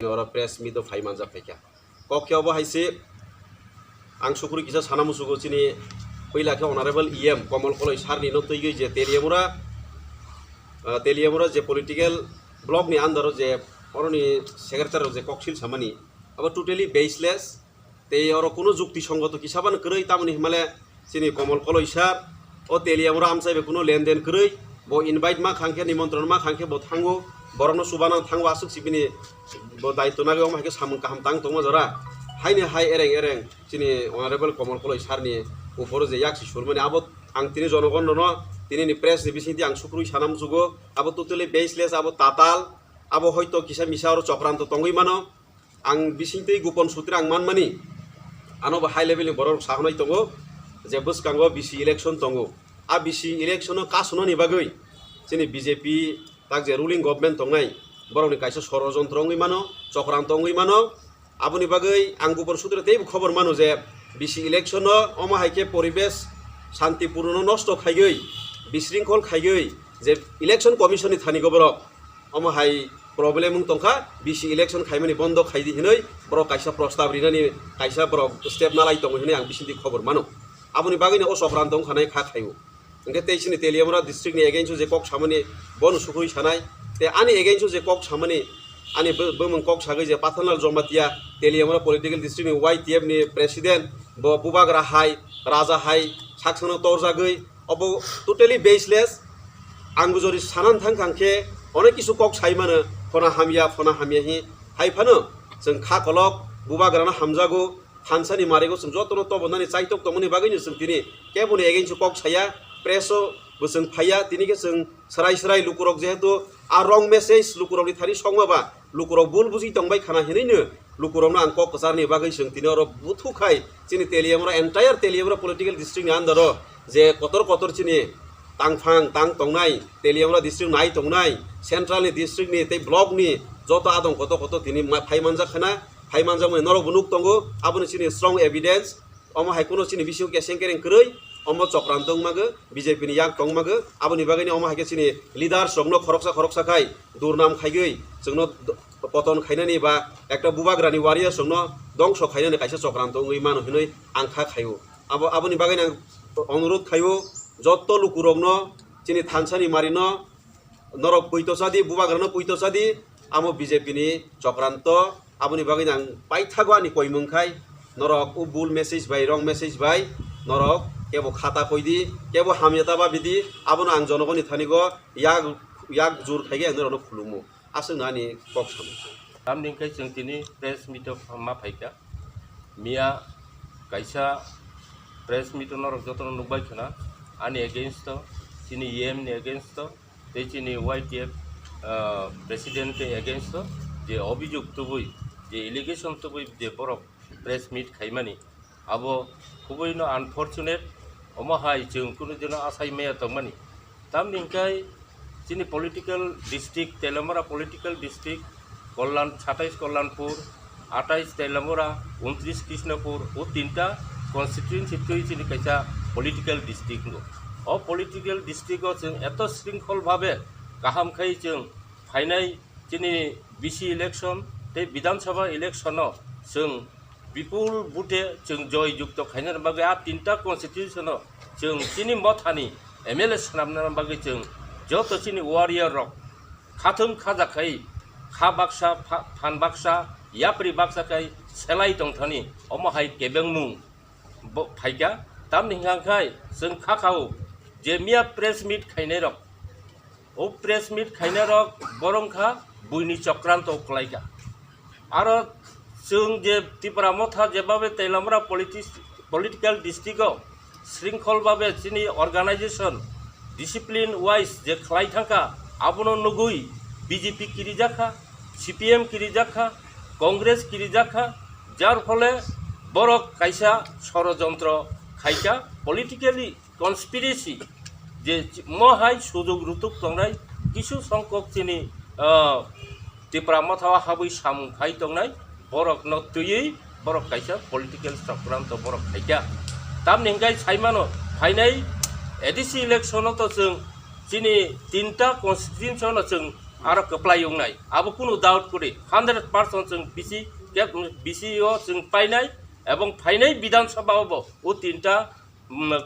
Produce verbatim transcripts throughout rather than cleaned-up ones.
Oro press meet o phai manjak phaikha. Kok khe obo hai se, ang sukrui kisa sana musugo chini puila khe Honorable E M Komol Koloi sir ni no twi gwi je Teliamura, ah, Teliamura je political block ni under o je oroni secretary rok je koksil samani, abo totally baseless. Tei oro kuno jukti songgoto kisa bano kwrwi, tamoni himale chini Komol Koloi sir o Teliamura amchai bai kuno lenden kwrwi, bo invite ma khangkhe, nimontron ma khangkhe bo thango, borokno chubana thango, aswk si bini bo daityo nagwi omo hai khe samung kaham tang tongma jora. Haini hai ereng ereng chini Honorable Komol Koloi sir ni uporo je yak si surmani abo ang tini jonogon no tini ni press ni bisingtwi ang sukrui sana musugo, abo totally baseless, abo tatal, abo hoito kisa misa oro chokranto tongwi mano. Ang bisingtwi gopon sutri ang manmani, ano bo high level ni borok rok sahonai tongo je bwskango B C election tongo. A B C election no kasunani bagwi chini B J P tak je ruling government tongnai, borokni kaisa sorojontro wngwi mano, chokranto wngwi mano. Aboni bagwi ang gopon sutri teibo khobor mano je B C election no omo hai khe poribesh shantipurno nosto khaigwi, bisringkhol khaigwi je election commission ni thani go borok omo hai problem wng tongkha, B C election khaimani bondo khaidi hinwi borok kaisa prostab rinani kaisa borok step nalai tongo hinwi ang bisingtwi khobor mano. Aboni bagwino o chokranto wngkha nai kha khaio. Hwnkhe tei chini Teliamura district ni against o je kok samani bono sukrui sanai, tei ani against o je kok samani ani bo-, bumung kok sagwi je Pathanlal Jamatia Teliamura political district ni Y T F ni president bo bubagra hai, raja hai saksano torjagwi, obo totally baseless. Ang jori sanan thang thang khe onek kisu kok sai mano, phona hamya, phona hamya hi hai phano chwng kha kolok bubagrano hamjago, thansani marigo chwng jotono tobonani chaitok tongmani bagwino chwng tini keboni against o kok saya, press o bo chwng phaiya, tini khe chwng swrai swrai lukurok jehetu a wrong message lukurokni thani sokma ba lukurok bul buji tongbai khana hinwino lukurokno ang kok kwcharni bagwi chwng tini oro buthu khai chini Teliamura, entire Teliamura political district ni under o je kotor kotor chini tangphang tang tongnai, Teliamura district nai tongnai, central ni district ni tei block ni joto adong kotor kotor tini ma-, phai manjak khana, phai manjakmani norok bo nuk tongo, aboni chini strong evidence. Omo hai kuno chini bisingo keseng kereng kwrwi, omo chokranto wngmago, B J P ni yak tongmago, aboni bagwino omo hai khe chini leaders rokno khoroksa khoroksa khai durnam khaigwi chwngno d-, poton khainani ba ekta bubagrani warriors rokno dongso khainani kaisa chokranto wngwi mano hinwi ang kha khaio. Abo, aboni bagwino ang onurodh khaio, jotto lukurokno chini thansani marino norok puito chadi, bubagrano puito chadi, amo B J P ni chokranto. Aboni bagwi ang paithago ani koimung khai, norok o bul message bai, wrong message bai norok kebo khata koidi, kebo hamya ta babidi, abono ang jonogoni thanigo yak, yak jur khaigwi ang norokno khulumo. Aswkno ani kok samung. Tamni hwnkhe chwng tini press meet o ma phaikha. Miya kaisa press meet o norok jotono nukbai khwna, ani against o, chini E M ni against o, tei chini Y T F, ah, president ni against o je obijok tubui, je allegation tubui je borok press meet khaimani, abo khubui no unfortunate, omo hai chwng kunu dino asai maya tongmani. Tamni hwnkhe chini political district, Teliamura political district, Kollan, satais Kollanpur, atais Teliamura, untris Krishnapur, o tinta constituency twi chini kaisa political district wngo. O political district o chwng eto shringkhol bhabe kaham khai chwng phainai chini B C election tei Bidhan Sabha election o chwng bipul bute chwng joy jukto khaina bagwi a tinta constitution o chwng chini mothani M L A swnamna bagwi chwng joto chini warrior rok khathwng khaja khai kha baksa pha-, phan baksa yapri baksa khai selai tongthani omo hai kebengmung bo phaikha. Tamni hwnkha khai chwng kha khao je miya press meet khainai rok, o press meet khainai rok borok wngkha buini chokranto kwlaikha. Aro chwng je Tipra Motha jebabe Teliamura politics, political district o shringkhol babe chini organization discipline wise je khlai thangkha, abono nugui B J P kirijakha, C P M kirijakha, Congress kirijakha, jar phole borok kaisa sorojontro khaikha, politically conspiracy je mo hai sujog rutuk tongnai kisu songkok chini, ah, Tipra Motha o habwi samung khai tongnai borokno twiwi borok kaisa political chokranto borok khaikha. Tamni hwnkhe saimano phainai A D C election o to chwng chini tinta constituency no chwng aro kwplai wngnai, abo kunu doubt kwrwi, hundred percent chwng bisi, bisi o chwng painai, ebong phainai Bidhan Sabha o bo o tinta, mm,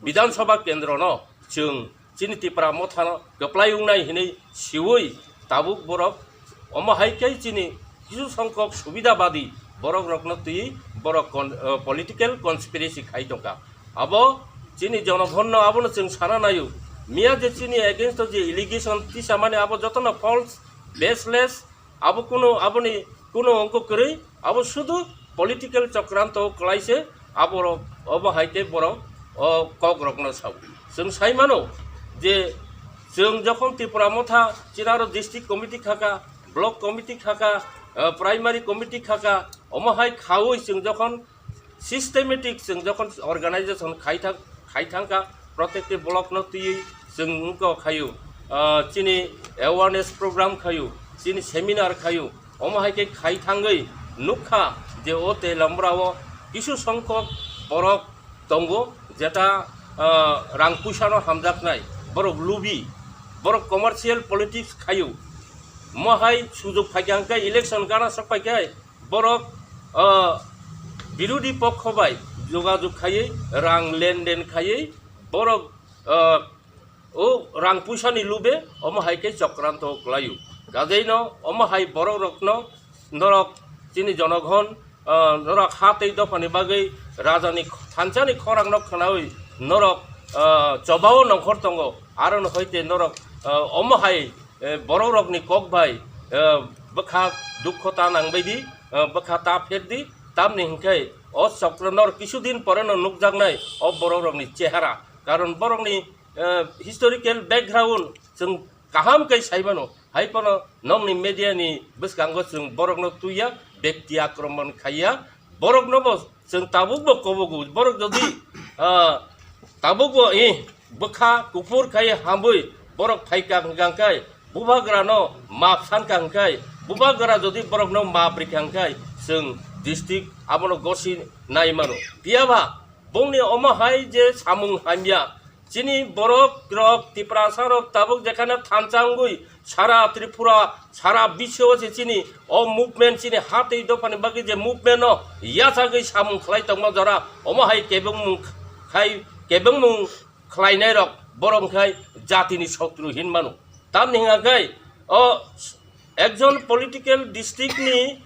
Bidhan Sabha kendro no chwng chini Tipra Motha no kwplai wngnai hinwi siwi tabuk borok omo hai khe chini kisu songkok subidabadi borok rokno twi borok con-, eh, political conspiracy khai tongkha. Abo chini jonogonno abono chwng sana naio. Miya je chini against o je allegation tisamani abo jotono false, baseless, abo kuno, aboni kuno ongko kwrwi, abo sudu political chokranto kwlaise, aborok obo hai khe borok o kok rokno sao. Chwng sai mano je chwng jokhon Tipra Motha chinaro district committee khaka, block committee khaka, eh, primary committee khaka, omo hai khaui chwng jokhon systematic chwng jokhon organization khai thang, khai thangkha, protective block no twiwi chwng wngkha khaio, ah, chini awareness program khaio, chini seminar khaio, omo hai khe khai thangwi nukha je o Telamra o kisu songkok borok tongo, jeta, ah, rang puisa no hamjaknai, borok lubi, borok commercial politics khaio, omo hai sujok phaikha hwnkhe election gana sok phaikhe borok, ah, birodhi pokho bai jogajog khaiwi, rang lenden khaiwi, borok, ah, o rang puisani lube omo hai khe chokranto kwlaio. Kajeino omo hai borok rokno norok chini jonogon, ah, norok ha tei dophani bagwi rajani thansani khorangno khwnawi norok, ah, chobao nongkhor tongo, aro no hoite norok, ah, omo hai eh, borok rokni kok bai, eh, bwkha dukho ta nang bai di, eh, bwkha ta pher di, tamni hwnkhe o chokra nor kisu din pore no nukjaknai o borok rokni chehara. Karon borokni, eh, historical background chwng kaham khe sai mano, hai phano nokni media ni bwskango chwng borokno twiya, bekti akromon khaiya, borokno bo chwng tabuk bo kobogo, borok jodi, ah, tabuk bo, eh, bwkha kuphur khai hamwi borok phaikha hwnkha hwnkhe, bubagrano map sankha hwnkhe, bubagra jodi borokno map rikha hwnkhe, chwng district abono gosi nai mano. Phiya ba bongni omo hai je samung hamya, chini borok rok, Tiprasa rok tabuk jekhane thansa wngwi sara Tripura, sara biswo se chini o movement, chini ha tei dophani bagwi je movement no yachagwi samung khlai tongma jora, omo hai kebengmung khai, kebengmung khlainai rok borok khai jatini sotru hin mano. Tamni hwnga khai o ekjon political district ni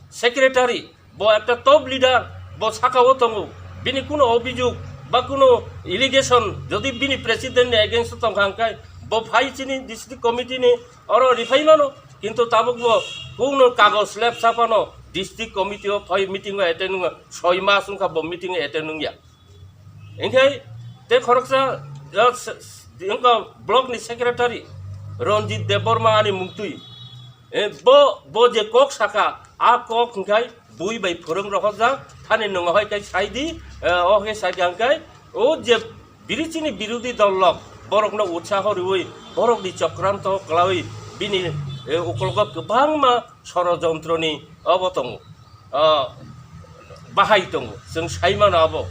secretary, bo ekta top leader, bo saka o tongo, bini kuno obijog ba kuno allegation jodi bini president ni against o tongkha hwnkhe, bo phai chini district committee ni oro riphai mano, kintu tabuk bo kuno kagoj lepsa phano district committee o phai meeting o attend wngya, soi mas wngkha bo meeting o attend wngya. Hingke te khoroksa, ah, s-, s-, wngkha block ni secretary Ranjit Debbarma ani mungtwi. Eh, bo, bo je kok saka, a kok hingkai bui bai phwrwng rohorjak, thani nwngo hai kai sai di, eh, o hai sai di hingkai, o je biri chini birodhi dol rok, borokno utsaho riwi, borokni chokranto kwlawi, bini, eh, ukologo kwbangma sorojontroni obo tongo. Ah, bahai tongo, chwng sai mano abo.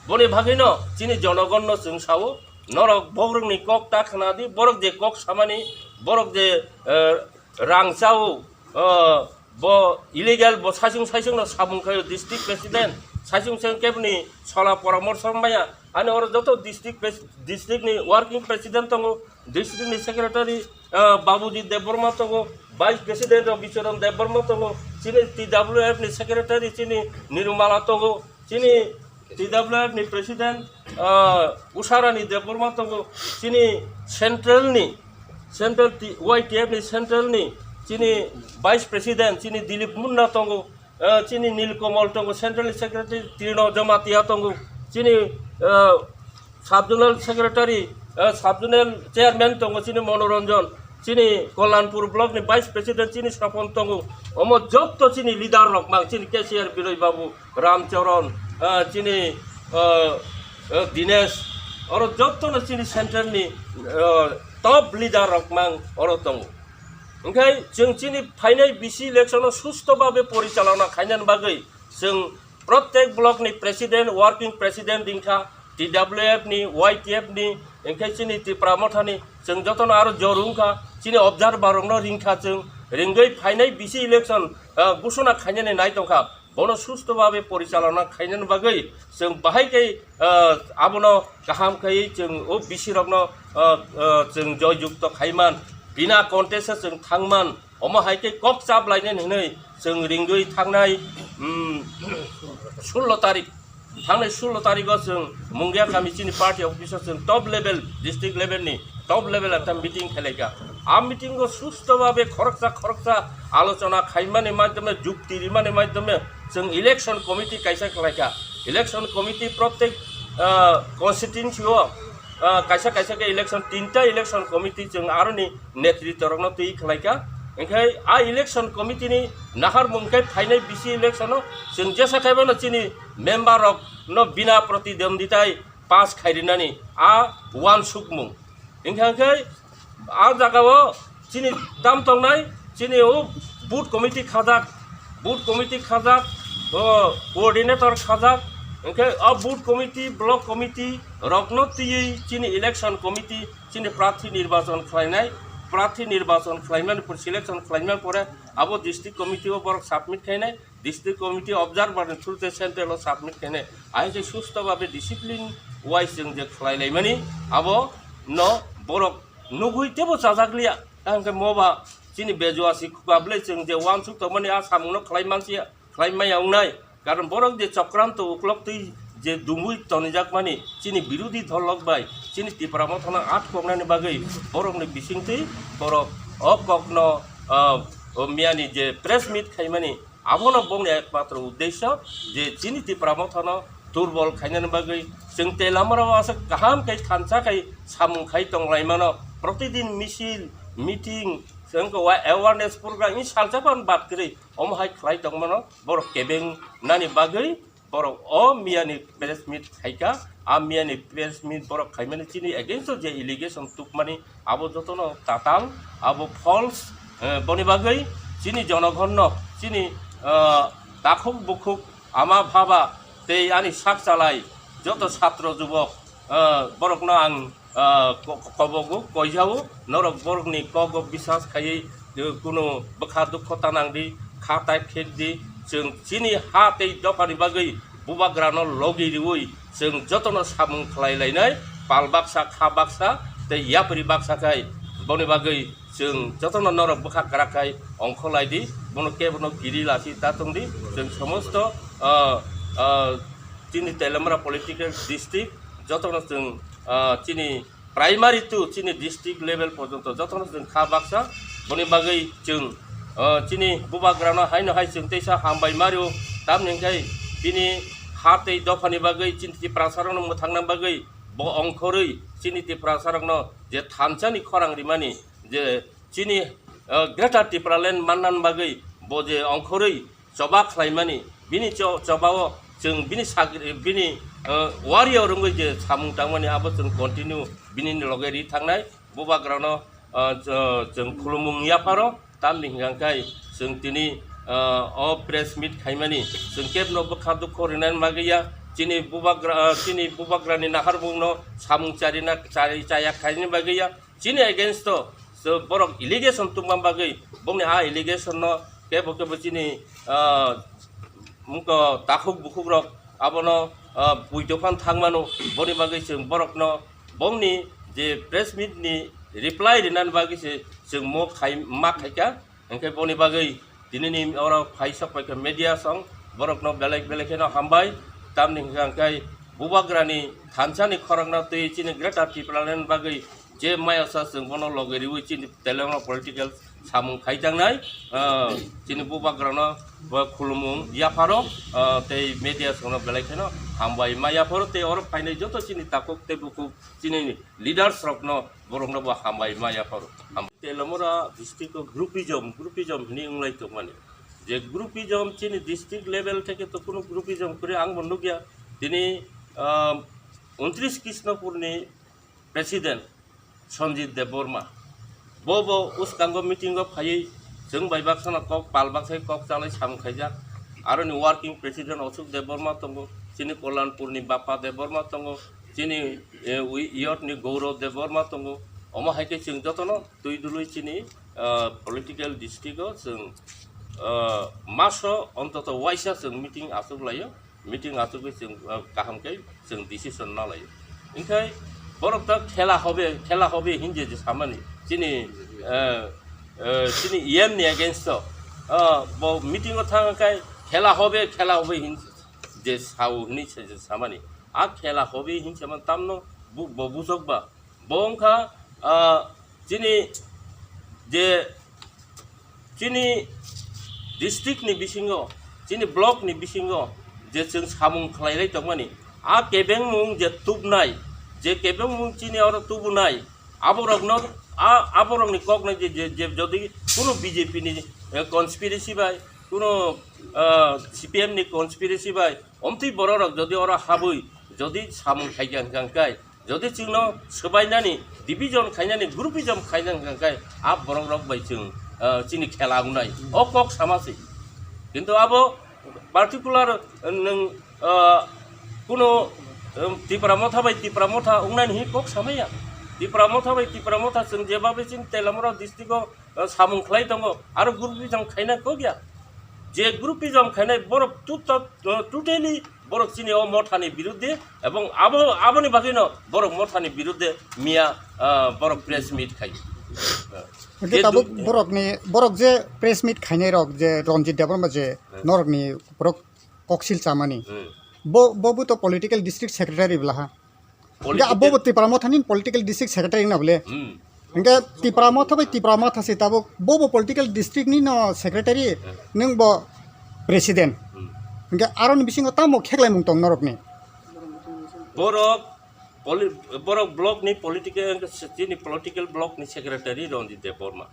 Boni bagwino chini jonogonno chwng sao, norok bohrokni kok ta khna di, borok je kok samani, borok je, eh, rang chao, eh, bo illegal, bo saisung saisungno samung khaio district president, saisung saisung keboni sola poramorso maya, ani oro joto district pres-, district ni working president tongo, district ni secretary, ah, Babuji Debbarma tongo, vice president rok Bicharan Debbarma tongo, chini T W F ni secretary chini Nirumala tongo, chini T W F ni president, ah, Usharani Debbarma tongo, chini central ni, central T-, Y T F ni central ni chini vice president chini Dilip Munna tongo, eh, chini Nilkomol tongo, Central Secretary Trino Jamatia tongo, chini, eh, Sub Zonal Secretary, eh, Sub Zonal Chairman tongo, chini Monoranjan, chini Kollanpur Block ni Vice President, chini Sopon tongo. Omo jotto chini leader rok mang, chini K C R Biroi Babu, Ram Charan, eh, chini, eh, eh, Dinesh, oro jotto no chini central ni, eh, top leader rok mang oro tongo. Hingke chwng chini phainai bisi election no susto babe porichalona khainani bagwi chwng protek block ni president, working president wngkha, T W F ni, Y T F ni, Hinkhe chini Tipra Mothani chwng jotono aro jor wngkha, chini observer rokno ringkha chwng, ringwi phainai bisi election, ah, gusuna khainani nai tongkha. Bono susto babe porichalona khainani bagwi chwng bahai khe, ah, abono kaham khaiwi chwng o bisi rokno, ah, ah, chwng joy jukto khaiman, bina contest-o chwng thangman, omo hai khe kok chap lainani hinwi chwng ringwi thangnai, um, sullo tarik, thangnai sullo tarigo chwng Mungia kami chini party office-o chwng top level, district level ni top level ekta meeting khelaikha. A meeting-o susto babe khoroksa khoroksa alochona khaimani maidhyome, jukti rimani maidhyome chwng election committee kaisa khlaikha. Election committee protek, ah, constituency-o, ah, kaisa kaisa khe election, tinta election committee chwng aroni netritwa rokno twi khlaikha. Hinkhe a election committee ni naharmung khe phainai bisi election-o chwng jesa khe bono chini member rokno bina protidonditai pass khairinani a uansukmung. Hinkhe hinkhe a jagao chini dam tongnai, chini o booth committee khajak, booth committee khajak, o coordinator khajak, hinkhe a booth committee, block committee rokno twiwi chini election committee chini prarthi nirbachon khlainai, prarthi nirbachon khlaimani pore, selection khlaimani pore abo district committee o borok submit khainai. District committee observer ni through te central o submit khainai. Ahi je susto babe discipline wise chwng je khlai laimani, abo no borok nugui tebo chajak liya. Tang khe moba chini bejuasi khuba ble chwng je uansuk tongmani a samung no khlai mansi ya, khlai maya wngnai. Karon borok je chokranto uklok twi je dumui tonijak mani chini birodhi dol rok bai chini Tipra Mothano atkoknani bagwi borok ni bising twi borok o kok no, ah, o miyani je press meet khaimani, abono bongni ekmatro uddesyo je chini Tipra Mothano durbol khainani bagwi chwng tei lamarao aswk kaham khe thansa khai samung khai tonglaimano, protidin misil, meeting, chwng khe wa-, awareness program ni salsa ban bad kwrwi omo hai khlai tongmano borok kebeng nani bagwi borok o miyani press meet khaikha. A miyani press meet borok khaimani chini against o je allegation tukmani abo jotono tatal, abo false, eh, boni bagwi chini jonogonno, chini, ah, takhuk bukhuk ama bhaba tei ani sak chalai joto satro jubok, ah, borokno ang, ah, ko-, kobogo koijao, norok borokni kogo bisas khaiwi, eh, kunu bwkha dukho tanang di, kha tai phek di, chwng chini ha tei dophani bagwi bubagrano logi riwi chwng jotono samung khlai lainai, pal baksa, kha baksa tei yapri baksa khai boni bagwi chwng jotono norok bwkha kwrak khai ongkholai di, bono kebono kiri lasi ta tong di, chwng somosto, ah, ah, chini Teliamura political district jotono chwng, ah, chini primary to chini district level porjonto jotono chwng kha baksa. Boni bagwi chwng, ah, chini bubagrano haino hai chwng teisa hambai mario, tamni hwnkhe bini ha tei dophani bagwi chini Tiprasarokno mwthangna bagwi bo ongkhorwi chini Tiprasarokno je thansani khorang rimani je chini, ah, Greater Tipraland mannan bagwi bo je ongkhorwi choba khlaimani, bini cho-, chobao chwng bini sagri, bini, ah, warrior wngwi je samung tangmani abo chwng continue bini loge ri thangnai. Bubagrano, ah, ch-, chwng khulumung yapharo, tamni hwnkha khe chwng tini, ah, o press meet khaimani chwng kebno bwkha dukho rinani bagwi ya, chini bubagra, ah, chini bubagrani naharmungno samung charina, chari, chaya khaini bagwi ya. Chini against o so borok allegation tungma bagwi bongni a allegation no kebo kebo chini, ah, mungko takhuk bukhuk rok abono, ah, puito phan thangmano, boni bagwi chwng borokno bongni je press meet ni reply rinani bagwi se chwng mo khai ma khaikha. Hwnkhe boni bagwi tinini oro phaisok paikha media song borokno belai belai kheno hambai. Tamni hwnkha hwnkhe bubagrani thansani khorokno twi chini Greater Tipraland bagwi je mayasa chwng bono loge riwi chini Teliamura political samung khaijaknai, ah, chini bubagrano bo khulumung yapharo, ah, tei media songno belai kheno hambai ma yapharo tei oro phainai joto chini takhuk tei bukhuk chini leaders rokno borokno bo hambai ma yapharo. Ham-, Teliamura district o groupism, groupism hwnwi wnglai tongmani. Je groupism chini district level theke to kuno groupism kwrwi ang bo nukya. Tini, ah, untris Krishnopurni president Sanjit Debbarma. Bo bo uskango meeting o phaiwi chwng bai baksano kok pal baksai kok chalai samung khaijak. Aroni working president Ashok Debbarma tongo, chini Kalyanpurni Bappa Debbarma tongo, chini, eh, wi-, youth ni Gaurav Debbarma tongo. Omo hai khe chwng jotono twi dului chini, ah, political district o chwng, ah, maso ontoto waisa chwng meeting achuk laio. Meeting achugwi chwng, ah, kaham khe chwng decision na laio. Hinkhe borok ta khela hobe, khela hobe hinje je samani chini, eh, eh, chini E M ni against o, ah, bo meeting o thang khe khela hobe, khela hobe hin je sao hinwi se je samani. A khela hobe hin se man tamno bu-, bo bujok ba. Bo wngkha, ah, chini je chini district ni bisingo, chini block ni bisingo je chwng samung khlailai tongmani, a kebengmung je tubnai, je kebengmung chini oro tubunai, aborokno, a, aborokni kokno je, je, je jodi kuno B J P ni, eh, conspiracy bai, kuno, ah, C P M ni conspiracy bai, omtwi bororok jodi oro habwi jodi samung khaikha hwnkha hwnkhe, jodi chwngno swbainani, division khainani, groupism khainani hwnkha hwnkhe, a borok rok bai chwng, ah, chini khela wngnai. O kok sama se. Kintu abo particular, ah, nwng, ah, kuno, um, Tipra Motha bai Tipra Motha wngnani hi kok samaya. Tipra Motha bai Tipra Motha chwng jebabe chini Telamura district o, ah, samung khlai tongo, aro groupism khaina kok ya. Je groupism khainai borok tuta-, ah, totally borok chini o mothani birudde, ebong abo, aboni bagwino borok mothani birudde miya, ah, borok press meet khai. Hwnkhe je tabuk du- borokni, borok je press meet khainai rok je Ranjit Debbarma je Hmm. norokni borok koksil chamani. Hmm. Bo, bo bo to political district secretary bwla ha. Hwnkhe political abo bo Tipra Mothani political district secretary wngna bwle. Hmm. Hwnkhe Tipra Motha bai Tipra Motha se tabuk bo bo political district ni no secretary, Hmm. nwng bo president. Hmm. Hwnkhe aroni bisingo tamo kheklaimung tong norokni? Borok poli-, borok block ni political, chini political block ni secretary Ranjit Debbarma.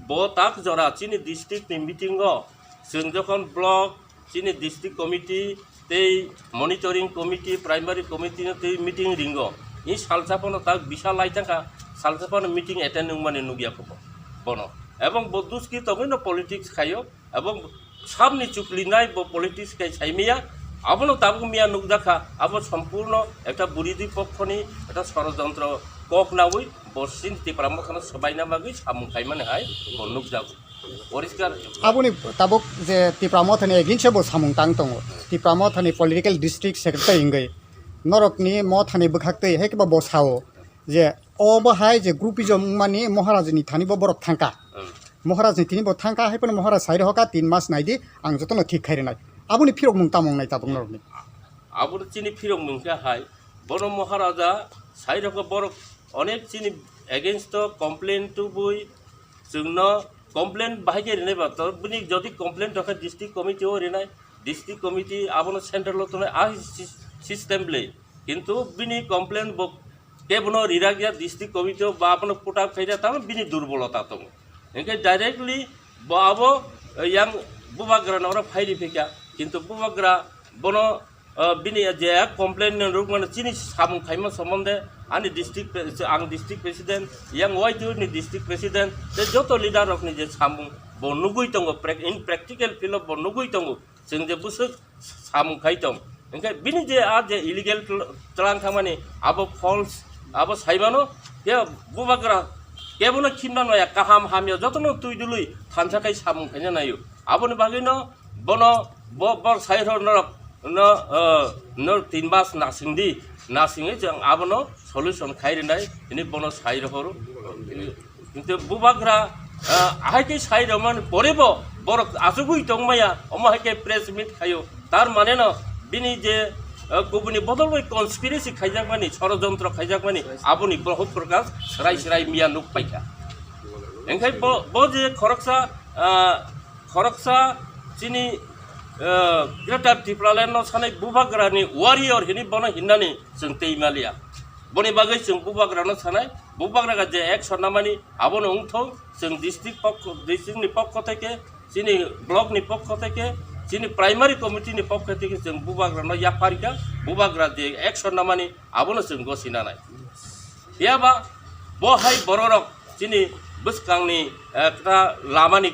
Bo tak jora chini district ni meeting o chwng jokhon block, chini district committee tei monitoring committee, primary committee no tei meeting ringo. Ni salsa phano tak bisa lai thangkha, salsa phano meeting attend wngmani nukya kho bo, bono. Ebong bo duski tongwi no politics khaio, ebong sabni chuklinai bo politics khai saimaya, abono tabuk miya nukjakha, abo sompurno ekta buridwi pokhoni ekta sorojontro kok nawi bo chini Tipra Mothano swbaina bagwi samung khaimani hai bo nukjago. Poriskar. Aboni tabuk je Tipra Mothani against bo samung tang tongo. Tipra Mothani political district secretary wngwi norokni Mothani bwkhaktwi hai khe bo sao je obo hai je groupism wngmani Maharajani thani bo borok thangkha. Hmm. Maharajani thani bo thangkha, hai phano Maharaj sai rohorkha, tin mas naidi, ang jotono thik khai rwnai. Aboni phirokmung tamo wngnai tabuk norokni? Abo chini phirokmung khe hai, bono Maharaja sai rohorkha, borok onek chini against o complain tubui, chwngno complain bahai khe rinai ba, to bini jodi complain tongkha district committee o rinai, district committee abono central o tongnai, a sys-, system le. Kintu bini complain bo kebono rirakya district committee o ba abono put up khaida, tamo bini durbolota tongo. Hinkhe directly bo abo, eh, yang bubagra no oro phai riphikha, kintu bubagra bono, eh, bini je complain no rwkmano chini samung khaima sombonde ani district pre-, ang district president, yang Y T O ni district president, tei joto leader rokni je samung bo nugui tongo, prac-, in practical field o bo nugui tongo, chwng je bwswk samung khai tong. Hinkhe bini je a je illegal tl-, tlang thangmani abo false, abo saimano, khe bubagra kebono khimna noya, kaham hamya jotono twi dului thansa khai samung khaina naio. Aboni bagwino bono bo, bo sai rw norok no, eh, no tin mas nasing di, nasingwi chwng abono solution khai rwnai hwnwi bono sai rohoro. Kintu bubagra, ah, ahai khe sai rwmani pore bo borok achugwi tongmaya, omo hai khe press meet khaio. Tar mane no bini je, ah, kubuni bodol bai conspiracy khaijakmani, sorojontro khaijakmani, aboni bohut prokas srai srai miya nuk paikha. Engkhai bo, bo je khoroksa, ah, khoroksa chini, ah, Greater Tipraland no sanai bubagrani warrior hini bono hinnani chwng tei maliya. Boni bagwi chwng bubagrano sanai, bubagra je action namani abono wngthok, chwng district pokho, district ni pokho theke, chini block ni pokho theke, chini primary committee ni pokho theke chwng bubagrano yapharikha, bubagra je action namani abono chwng gosi nanai. Phiya ba bo hai bororok chini bwskangni, eh, kha lamani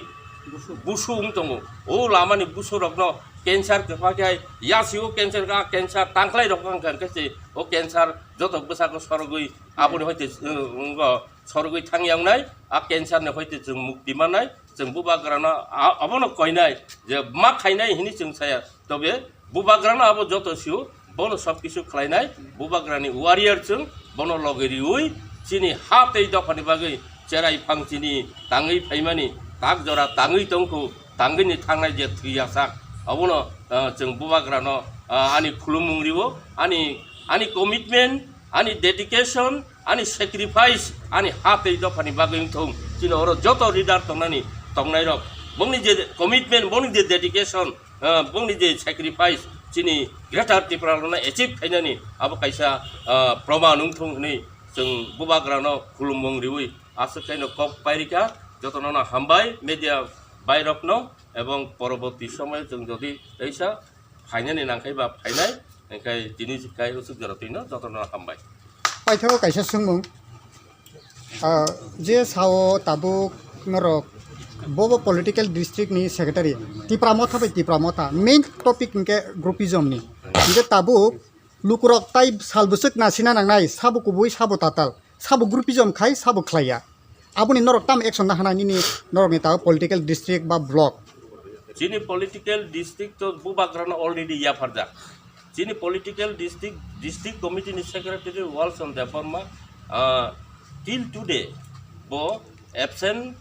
Busu wng tongo. O lamani busu rokno cancer kwpha khe yasi o cancer ka cancer tangklai rok wng kha khe se o cancer joto bwsako sorogwi aboni hoite, uh, wngkha sorogwi thangya wngnai, a cancer ni hoite chwng mukti mannai, chwng bubagrano a-, abono koinai je ma khainai hini chwng saya. Tobe bubagrano abo joto sio, bono sob kisu khlainai, bubagrani warrior chwng, bono loge riui chini ha tei dophani bagwi cherai phang chini tangwi phaimani, tak jora tangwi tongkhu, tangwini thangnai je thwi yasak, abono, ah, chwng bubagrano, ah, ani khulumung rio, ani, ani commitment, ani dedication, ani sacrifice, ani ha tei dophani bagwi wngthung. Chini oro joto leader tongnani, tongnairok, bongni je commitment, bongni je dedication, ah, bongni je sacrifice, chini Greater Tipraland no achieve khainani abo kaisa, ah, proman wngthung hwnwi chwng bubagrano khulumung riui aswk khaino kok pairikha. Jotono no hambai, media bairokno, ebong poroborti somoyo chwng jodi teisa phainani nangkhai ba phainai, hingkhai tini kai usuk jora twino jotono hambai. Paithago kaisa swngmung, ah, je sao tabuk norok bobo political district ni secretary Tipra Motha bai Tipra Motha main topic hingke groupism ni hingke tabuk lukurok tai sal bwswk nasina nangnai sabo kubui sabo tatal sabo groupism khai sabo khlaiya. Aboni norok tam action na hana nini norok ni tao political district ba block. Chini political district to bubagrano already yapharjak. Chini political district, district committee ni secretary Walson Debbarma, ah, till today bo absent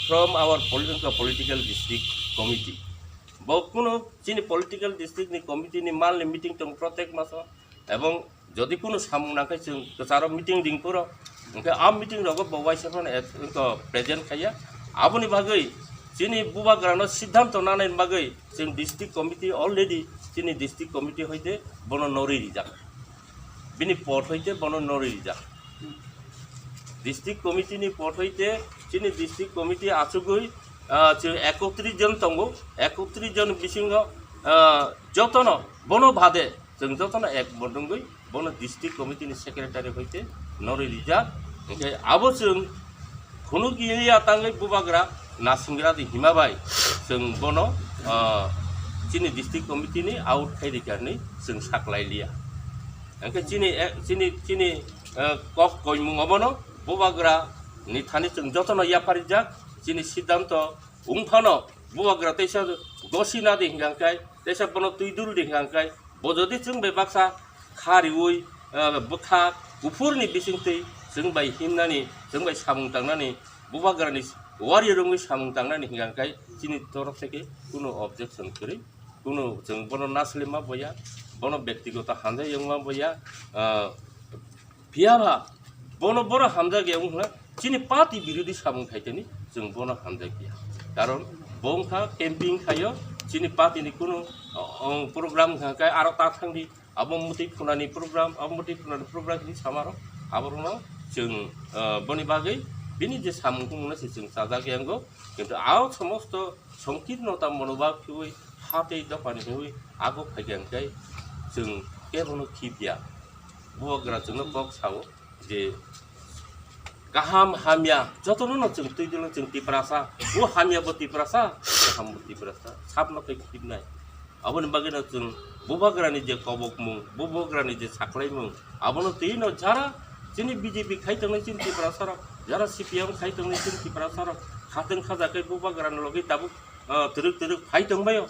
from our political, political district committee. Bo kuno chini political district ni committee ni mal ni meeting tong protect maso, ebong jodi kuno samung nangkhe chwng kwcharo meeting ring phuro, hingkhe a meeting rogo bo waisa phano et-, wngkha present khaiya. Aboni bagwi chini bubagrano siddhanto nanani bagwi chwng district committee already chini district committee hoite bono norwi rijak. Bini pot hoite bono norwi rijak. District committee ni pot hoite chini district committee achugwi, ah, chwng ekotris jon tongo, ekotris jon bisingo, ah, jotono bono bade chwng jotono ek bodongwi bono district committee ni secretary hoite norwi rijak. Hingkhe abo chwng khunuk ya tangwi bubagra nasingra di hima bai chwng bono, ah, chini district committee ni out khai rikha hinwi chwng saklai liya. Hingkhe chini, eh, chini, chini, eh, kok koimung obono bubagra ni thani chwng jotono yapharijak. Chini siddhanto wngphano bubagra teisa gosi nadi hingkha khe, teisa bono twi dul di hingkha khe, bo jodi chwng bai baksa kha riui, eh, bwkha kuphurni bisingtwi chwng bai himnani, chwng bai samung tangnani, bubagrani warrior wngwi samung tangnani hingkha khe chini torof theke kuno objection kwrwi, kuno chwng bono naslima boya, bono bektigoto hamjak yongma boya, eh, Phiya ba, bono boro hamjak ya wngkha, chini party birodhi samung khaitani chwng bono hamjak ya. Karon bo wngkha camping khaio, chini party ni kunu, o, o, program wngkha khe aro ta thangdi, abo mwtwi phunani program, abo mwtwi phunani program hinwi samarok, aborokno chwng, o, boni bagwi bini je samung tongmungno se chwng chajak ya wngo. Kintu a somosto songkirnota monobhab khiui, ha tei dophani hiui ago phaikha hwnkhe chwng kebono khibya. Bubagra chwngno kok sao je kaham hamya jotono no chwng twi dino chwng Tiprasa, bo hamya bo Tiprasa, kaham bo Tiprasa, sabno khe khibnai. Aboni bagwino chwng bubagrani je kobokmung, bubagrani je saklaimung, abono twino jara chini B J P khai tongnai chini Tiprasarok, jara C P M khai tongnai chini Tiprasarok, khateng khajakhe bubagrani logi tabuk, ah, twrwk twrwk phai tongbaio.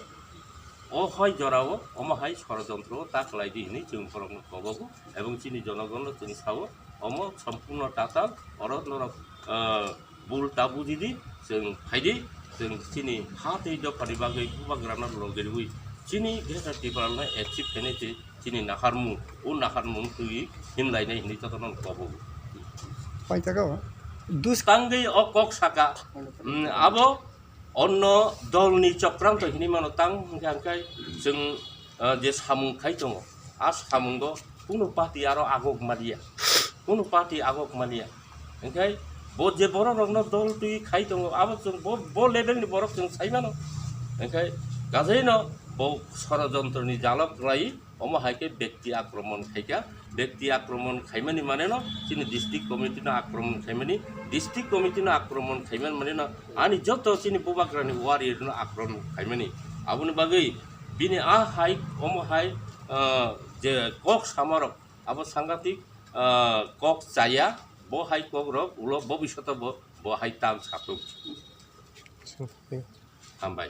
O hai jorao, omo hai sorojontro ta khlai di hinwi chwng borokno kobogo, ebong chini jonogonno chwng sao, omo sompurno tatal, oro norok, ah, bul ta buji di, chwng phai di, chwng chini ha tei dophani bagwi bubagrano logi rwui chini Greater Tipralandno achieve khainai tei chini naharmung, o naharmung twi himlainai hinwi jotono kobogo. Paithago dus- Tangwi o kok saka, mm, abo onno dolni chokranto hinwi mano tang hwnkhe hwnkhe chwng, ah, je samung khai tongo, a samungo kunu party aro agok maliya, kunu party agok maliya. Hwnkhe bo je borok rokno dol twi khai tongo, abo chwng bo, bo level ni borok chwng sai mano. Hwnkhe gajaino bo sorojontro ni jalo kwlai Omo hai khe bekti akromon khaikha, bekti akromon khaimani mane no chini district committee no akromon khaimani, district committee no akromon khaimani mane no ani joto chini bubagrani warrior no akromon khaimani. Aboni bagwi bini a hai omo hai, ah, je kok samarok abo sangatik, ah, kok chaya, bo hai kok rok ulo bobishoto bo, bo hai tam satung. Hambai.